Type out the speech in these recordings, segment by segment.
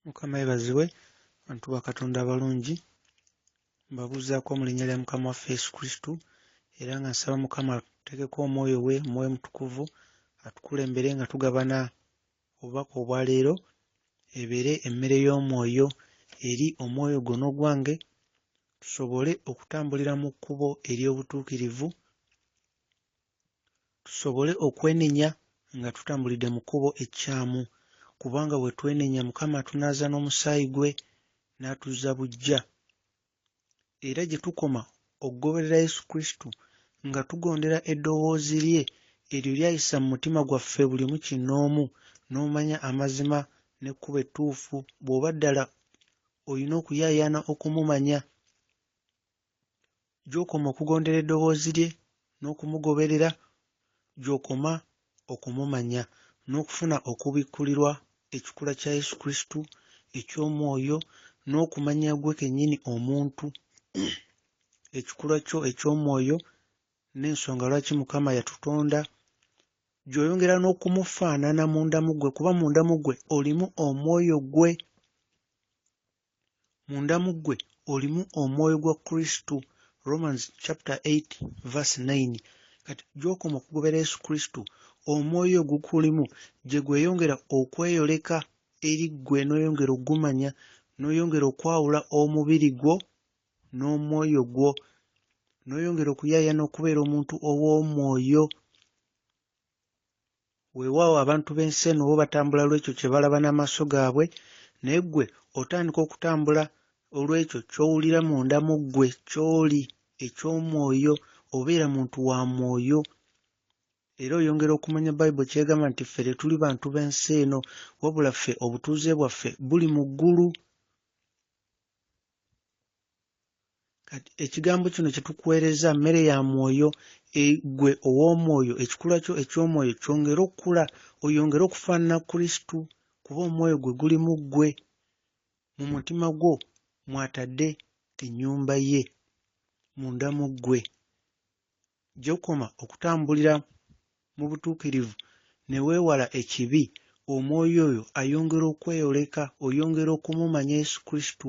Mukama yebazibwe bantu ba Katonda abalungi, mbabuuzaako mu linnya lya Mukama waffe Yesu Kristo era nga nsaba Mukama atuteekeko omwoyo we, Omwoyo Omutukuvu atukulembere nga tugabana obubaka obwa leero, ebeere emmere y'omwoyo eri omwoyo gwo n'ogwange tusobole okutambulira mu kkubo ery'obutuukirivu, tusobole okwenenya nga tutambulidde mu kkubo ekkyamu, kubanga bwe twenenya Mukama atunaaza n'omusaayi gwe n'atuzza buggya. Era gye tukoma okugoberera Yesu Kristo nga tugondera eddoboozi lye eryo ly'ayisa mu mutima gwaffe buli omu kinnoomu, n'omanya amazima n'ekkubo ettuufu, bw'oba ddala olina okuyaayaana okumumanya, gy'okoma okugondera eddoboozi lye n'okumugoberera, gy'okoma okumumanya n'okufuna okubikkulirwa ekikula kya Yesu Kristo eky'omwoyo n'okumanya ggwe kennyini omuntu ekikula kyo eky'omwoyo n'ensonga lwaki Mukama yatutonda, gy'oyongera n'okumufaanana munda mu ggwe, kuba munda mu ggwe olimu omwoyo gwe, munda mu ggwe olimu omwoyo gwa Kristo. Romans chapter 8 verse 9. Kati gy'okoma okugobera Yesu Kristo, omwoyo ogukulimu gye gweyongera okweyoleka eri ggwe n'oyongera okugumanya, n'oyongera okwawula omubiri gwo n'omwoyo gwo, n'oyongera okuyaayaana okubeera omuntu ow'omwoyo. Weewaawo abantu b'ensi eno bo batambula lw'ekyo kye balaba n'amaaso gaabwe, naye ggwe otandika okutambula olw'ekyo ky'owulira munda mu ggwe ky'oli eky'omwoyo, obeera muntu wa mwoyo. Era oyongera okumanya Bayibuli ky'egamba nti ffe tetuli bantu b'ensi eno, wabula ffe obutuuze bwaffe buli mu ggulu. Kati ekigambo kino kye tukuweereza mmere ya mwoyo, ggwe ow'omwoyo, ekikula kyo eky'omwoyo kyongere okukula, oyongere okufaanana Kristo, kuba omwoyo gwe guli mu ggwe. Mu mutima gwo mw'atadde ennyumba ye, munda mu ggwe. Gy'okoma okutambulira mu butuukirivu ne weewala ekibi, omwoyo oyo ayongera okweyoleka, oyongera okumumanya Yesu Kristo.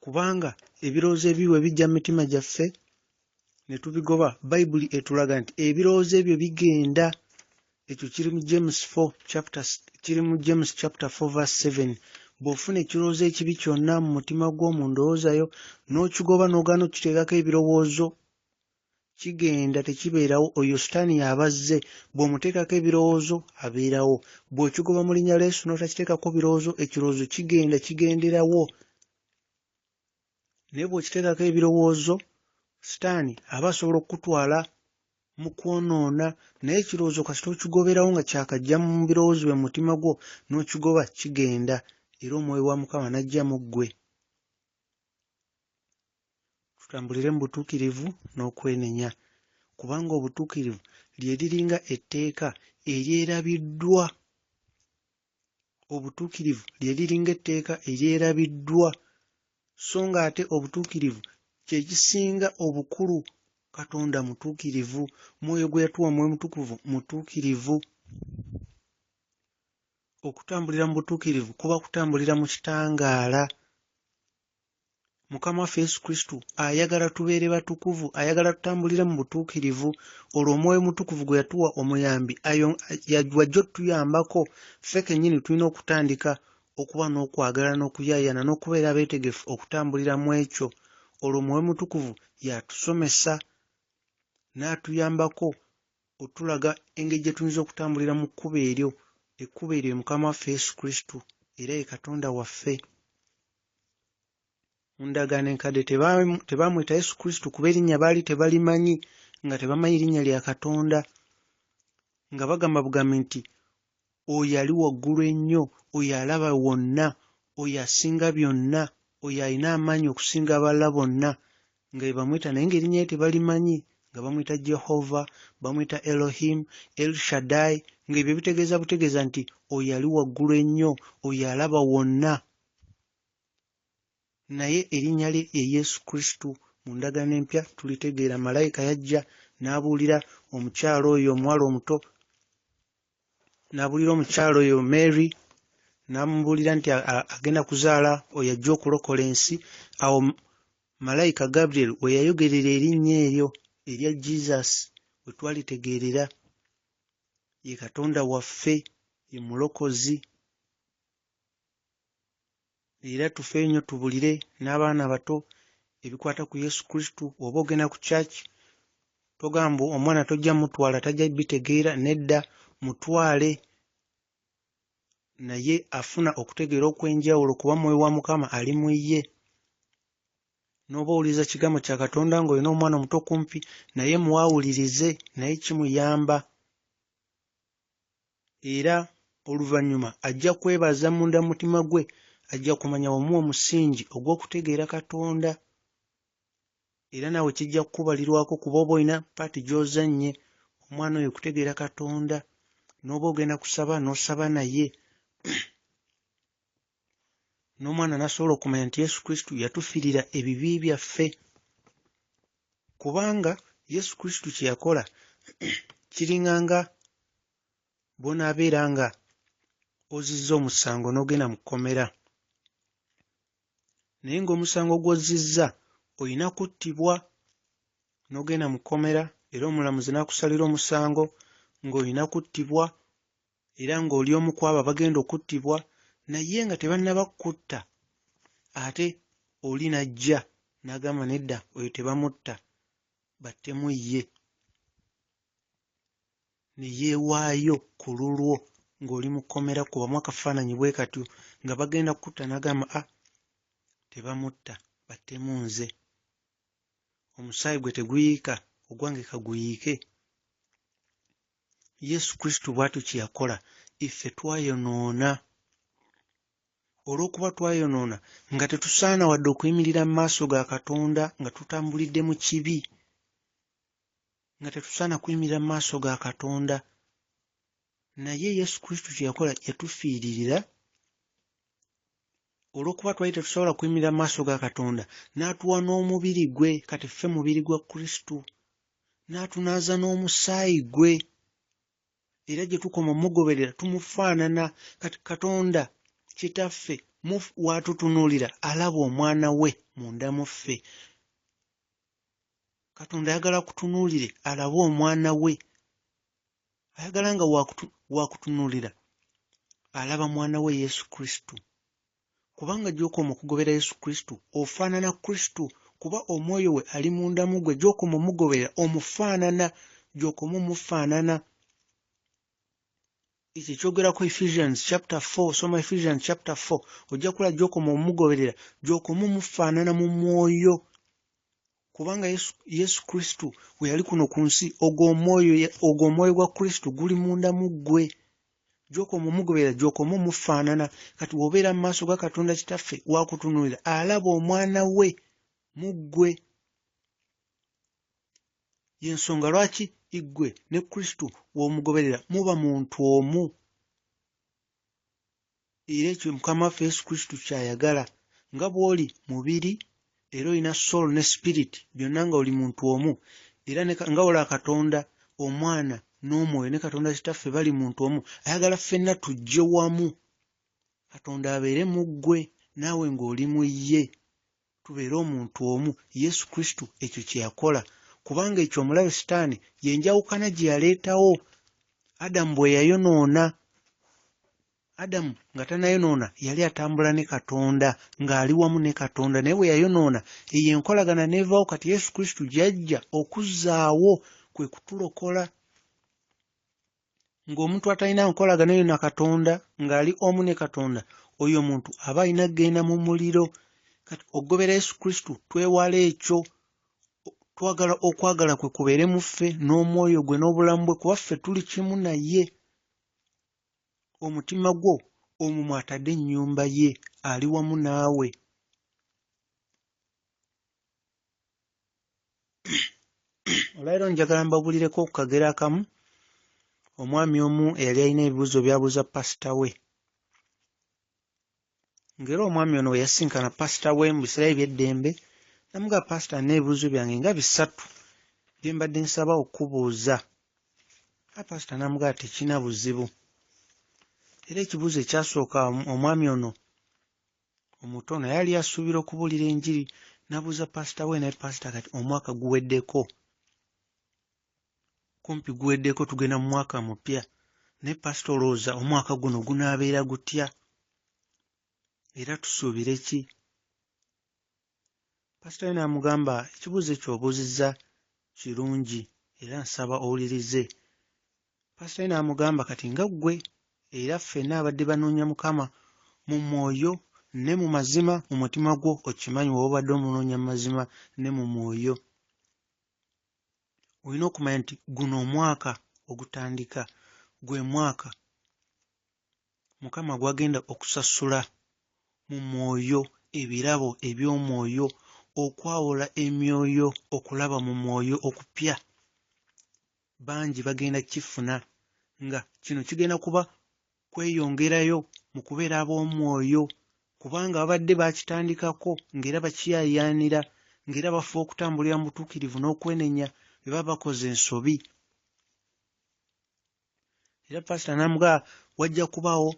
Kubanga ebirowoozo ebibi bwe bijja mu mitima gyaffe ne tubigoba, Bayibuli etulaga nti ebirowoozo ebyo bigenda. Ekyo kiri mu James 4 chapter, kiri mu James chapter 4 verse 7. Bw'ofuna ekirowoozo ekibi kyonna mu mutima gwo, mu ndowooza yo, n'okigoba n'ogaana okukiteekako ebirowoozo, kigenda tekibeerawo. Oyo sitaani y'aba azze. Bw'omuteekako ebirowoozo abeerawo. Bw'okigoba mu linnya lya Yesu n'otakiteekako birowoozo, ekirowoozo kigenda kigenderawo. Naye bw'okiteekako ebirowoozo, sitaani aba asobola okukutwala mu kwonoona, naye ekirowoozo kasita okigoberawo nga kyakajja mu birowoozo byo mu mutima gwo n'okigoba, kigenda, era omwoyo wa Mukama n'ajja mu ggwe. Tutambulire mu butuukirivu n'okwenenya, kubanga obutuukirivu lye liringa etteeka eryerabiddwa. Obutuukirivu lye liringa etteeka eryerabiddwa, so ng'ate obutuukirivu kye kisinga obukulu. Katonda mutuukirivu, Mwoyo gwe yatuwa, Mwoyo Mutukuvu mutuukirivu. Okutambulira mu butuukirivu kuba kutambulira mu kitangaala. Mukama waffe Yesu Kristo ayagala tubeere batukuvu, ayagala tutambulire mu butuukirivu. Olwo Omwoyo Omutukuvu gwe yatuwa omuyambi wajja otuyambako. Ffe kennyini tulina okutandika okuba n'okwagala n'okuyaayaana n'okubeera abeetegefu okutambulira mu ekyo. Olwo Omwoyo Omutukuvu y'atusomesa n'atuyambako otulaga engeri gye tuyinza okutambulira mu kkubo eryo. Ekkubo eryo ye Mukama waffe Yesu Kristo, era ye Katonda waffe. Mu ndagaano enkadde tebaamuyita Yesu Kristo kuba erinnya baali tebalimanyi, nga tebamanyi linnya lya Katonda, nga bagamba bugambi nti oyo ali waggulu ennyo, oyo alaba wonna, oyo asinga byonna, oyo alina amaanyi okusinga abalala bonna, nga bwe bamuyita, naye ng'erinnya lye tebalimanyi, nga bamuyita Jehova, bamuyita Elohim, El Shaddai, ng'ebyo bitegeeza butegeeza nti oyo ali waggulu ennyo, oyo alaba wonna. Naye erinnya lye ye Yesu Kristo. Mu ndagaano empya tulitegeera. Malayika yajja n'abuulira omukyala oyo omuwala omuto. N'abuulira omukyala oyo Mary, n'amubuulira nti agenda kuzaala oyo ajja okulokola ensi. Awo malayika Gabriel we yayogerera erinnya eryo erya Jesus, we twalitegeerera. Ye Katonda waffe, ye Mulokozi. Era tufeeyo nnyo tubulire n'abaana abato ebikwata ku Yesu Kristo. Oba ogenda ku church, togamba omwana tojja mutwala, tajja bitegeera. Nedda, mutwale, naye afuna okutegeera okw'enjawulo kuba Mwoyo wa Mukama ali mu ye. N'oba owuliriza kigambo kya Katonda ng'olina omwana omuto kumpi naye, muwawulirize naye, kimuyamba. Era oluvannyuma ajja kwebaza munda mu mutima gwe, ajja kumanya wamuwa omusingi ogw'okutegeera Katonda. Era naawe kijja kukubalirwako kuba oba olina part gy'ozannye omwana oyo okutegeera Katonda. N'oba ogenda kusaba, n'osaba naye, n'omwana n'asobola okumanya nti Yesu Kristo yatufiirira ebibi byaffe. Kubanga Yesu Kristo kye yakola kiringanga bw'onaabeera nga ozizza omusango n'ogenda mu kkomera, naye ng'omusango gw'ozzizza olina kuttibwa, n'ogenda mu kkomera era omulamuzi n'akusalira omusango ng'olina kuttibwa, era ng'oli omu ku abo abagenda okuttibwa, naye nga tebannaba kukutta ate oli n'ajja n'agamba nedda, oyo tebamutta, battemu ye, ne yeewaayo ku lulwo ng'oli mu kkomera. Kubamu akafaananyi bwe katyo nga bagenda kukutta, n'agamba, a tebamutta, battemu nze, omusaayi gwe teguyiika, ogwange kaguyiike. Yesu Kristo bw'atyo kye yakola. Iffe twayonoona. Olw'okuba twayonoona nga tetusaana wadde okuyimirira mu maaso ga Katonda, nga tutambulidde mu kibi, nga tetusaana kuyimirira mu maaso ga Katonda, naye Yesu Kristo kye yakola, yatufiiririra. Olw'okuba twali tetusobola kuyimirira mu maaso ga Katonda, n'atuwa n'omubiri gwe. Kati ffe mubiri gwa Kristo, n'atunaaza n'omusaayi gwe, era gye tukoma omugoberera tumufaanana. Kati Katonda Kitaffe w'atutunuulira alaba omwana we munda mu ffe. Katonda ayagala kutunuulire alabe omwana we, ayagala nga wakutunuulira alaba mwana we Yesu Kristo. Kubanga gy'okoma okugobera Yesu Kristo ofaanana Kristo, kuba omwoyo we ali munda mu ggwe. Gy'okoma omugoberera omufaanana, gy'okoma omufaanana. Ekyo kyogerako Ephesians chapter 4. Soma Ephesians chapter 4, ojja kulaba gy'okoma omugoberera, gy'okoma omufaanana mu mwoyo. Kubanga Yesu Kristo we yali kuno ku nsi, ogwo omwoyo gwa Kristo guli munda mu ggwe. Gy'okoma omugoberera, gy'okoma omufaanana. Kati w'obeera mu maaso ga Katonda Kitaffe, wakutunuulira alaba omwana we mu ggwe. Y'ensonga lwaki iggwe ne Kristo w'omugoberera muba muntu omu. Era ekyo Mukama waffe Yesu Kristo ky'ayagala. Nga bw'oli mubiri era olina soul ne spirit, byonna nga oli muntu omu, era nga olaba Katonda Omwana n'Omwoyo ne Katonda Kitaffe bali muntu omu, ayagala ffenna tujje wamu, Katonda abeere mu ggwe naawe ng'oli mu ye, tubeere omuntu omu. Yesu Kristo ekyo kye yakola. Kubanga ekyo omulabe Sitaani y'enjawukana gye yaleetawo Adamu bwe yayonoona. Adamu nga tannayonoona yali atambula ne Katonda, ng'ali wamu ne Katonda, naye bwe yayonoona eyo enkolagana n'evaawo. Kati Yesu Kristo gy'ajja okuzzaawo kwe kutulokola. Ng'omuntu atalina nkolagana eyo na Katonda, ng'ali omu ne Katonda, oyo omuntu aba alina kugenda mu muliro. Kati okugobera Yesu Kristo twewala ekyo. Twagala okwagala kwe kubeere mu ffe n'omwoyo gwe n'obulamu bwe, kuba ffe tuli kimu naye. Omutima gwo omwo mw'atadde ennyumba ye, ali wamu naawe. Olwaleero njagala mbabuulireko ku kagero akamu omwami omu eyali alina ebibuuzo by'abuuza pasita we. Ng'era omwami ono bwe yasisinkana pasita we mu biseera eby'eddembe, n'amugamba, pasita, nina ebibuuzo byange nga bisatu bye mbadde nsaba okukubuuza. Pasita n'amugamba, tekirina buzibu. Era ekibuuzo ekyasooka, omwami ono omuto naye yali asuubira okubuulira enjiri, n'abuuza paasita we, naye paasita, kati omwaka guweddeko, kumpi guweddeko, tugenda mu mwaka mupya, naye paasita olowooza omwaka guno gunaabeera gutya era tusuubire ki? Paasita we n'amugamba, ekibuuzo ekyo obuuzizza kirungi era nsaba owulirize. Paasita we n'amugamba, kati nga ggwe era ffenna abadde banoonya Mukama mu mwoyo ne mu mazima, mu mutima gwo okimanyi woba obadde omunoonya mu mazima ne mu mwoyo, olina okumanya nti guno omwaka ogutandika gwe mwaka Mukama gw'agenda okusasula mu mwoyo ebirabo eby'omwoyo, okwawula emyoyo, okulaba mu mwoyo okupya. Bangi bagenda kifuna nga kino kigenda kuba kweyongerayo mu kubeera ab'omwoyo, kubanga babadde bakitandikako ng'era bakiyaayaanira, ng'era bafuba okutambulira mu butuukirivu n'okwenenya bwe baba bakoze ensobi. Era paasita n'amugamba wajja kubaawo